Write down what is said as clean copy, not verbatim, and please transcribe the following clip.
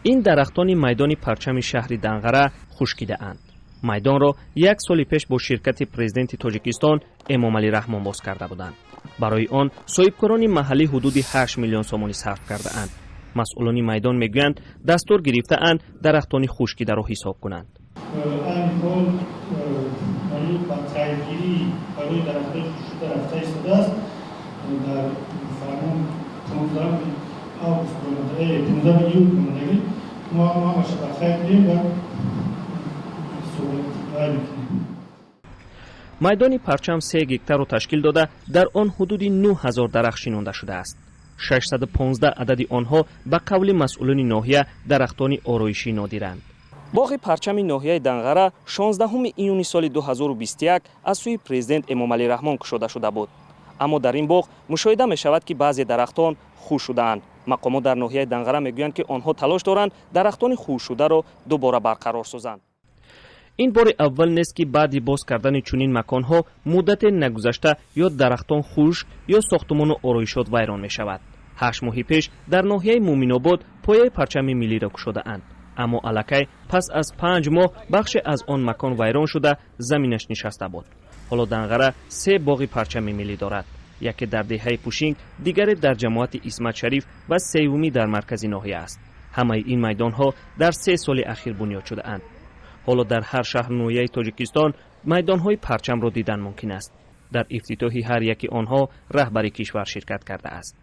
Ин дарахтони майдони Парчами шаҳри Данғара хушкидаанд. Майдонро як соли пеш бо ширкати Президенти Тоҷикистон Эмомалӣ Раҳмон боз карда буданд. Барои он соҳибкорони маҳаллӣ ҳудуди 8 миллион сомонӣ сарф кардаанд. Масъулони майдон мегӯянд, дастур гирифтаанд дарахтони хушкидаро ҳисоб кунанд. Айни ҳол ба қайдгирӣ барои дарахтои хушкшуда рафта истодааст. Дар фармон 15 август, 15 июл омадагӣ, мо ҳамаша ба қайд гирем ва вай мекунем. Майдони Парчам 3 гектарро ташкил дода, дар он ҳудуди 9 ҳазор дарахт шинонда шудааст. 615 адади онҳо, ба қавли масъулони ноҳия, дарахтони ороишӣ нодиранд. Боғи Парчами ноҳияи Данғара 16 июни соли 2021 аз сӯи Президент Эмомалӣ Раҳмон кушода шуда буд. Аммо дар ин боғ мушоҳида мешавад, ки баъзе дарахтон хушк шудаанд. Мақомот дар ноҳияи Данғара мегӯянд, ки онҳо талош доранд дарахтони хушкшударо дубора барқарор созанд. Ин бори аввал нест, ки баъди боз кардани чунин маконҳо муддате нагузашта ё дарахтон хушк, ё сохтумону ороишот вайрон мешавад. 8 моҳи пеш дар ноҳияи Муъминобод пояи парчами миллиро кушодаанд, аммо аллакай пас аз 5 моҳ бахше аз он макон вайрон шуда, заминаш нишаста буд. Ҳоло Данғара се боғи парчами миллӣ дорад: яке дар деҳаи Пушинг, дигаре дар ҷамоати Исмат Шариф ва сеюмӣ дар маркази ноҳия аст. Ҳамаи ин майдонҳо дар 3 соли ахир бунёд шудаанд. Ҳоло дар ҳар шаҳру ноҳияи Тоҷикистон майдонҳои парчамро дидан мумкин аст. Дар ифтитоҳи ҳар яки онҳо раҳбари кишвар ширкат кардааст.